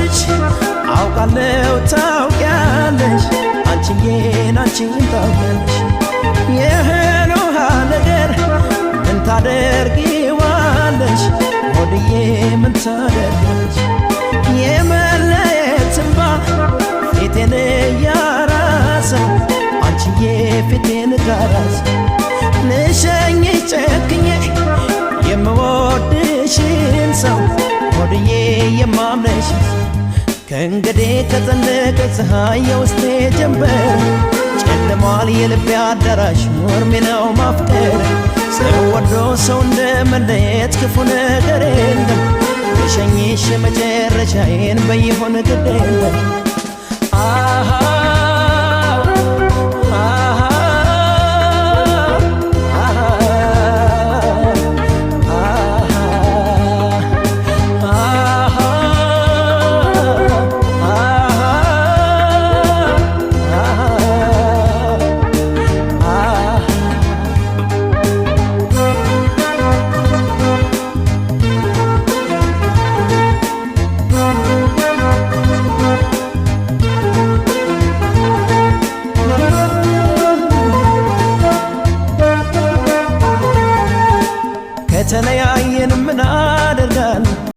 እንደምወድሽ አውቃለሁ ታውቂያለሽ፣ አንቺዬን አንቺን ታውቂያለሽ። የእህል ውሃ ነገር ምን ታደርጊዋለሽ? ሆድዬ ምን ታደርጊዋለሽ? የመለየት እንባ ፊቴን እያራሰ፣ አንቺዬ ፊቴን ካራሰ፣ ልሸኝሽ ጨክኜ የምወድሽን ሰው፣ ሆድዬ የማምነሽ። ከእንግዲህ ከጠለቀ ፀሐይ የውስጤ ጀንበር፣ ጨልሟል የልቤ አዳራሽ፣ ኖርሜ ነው ማፍቀር። ሰው ወዶ ሰው እንደ መለየት ክፉ ነገር የለም። ልሸኝሽ መጨረሻዬን በይሆን ግድ የለም። አሃ አሃ አሃ አሃ አሃ አሃ። ከተለያየን ምን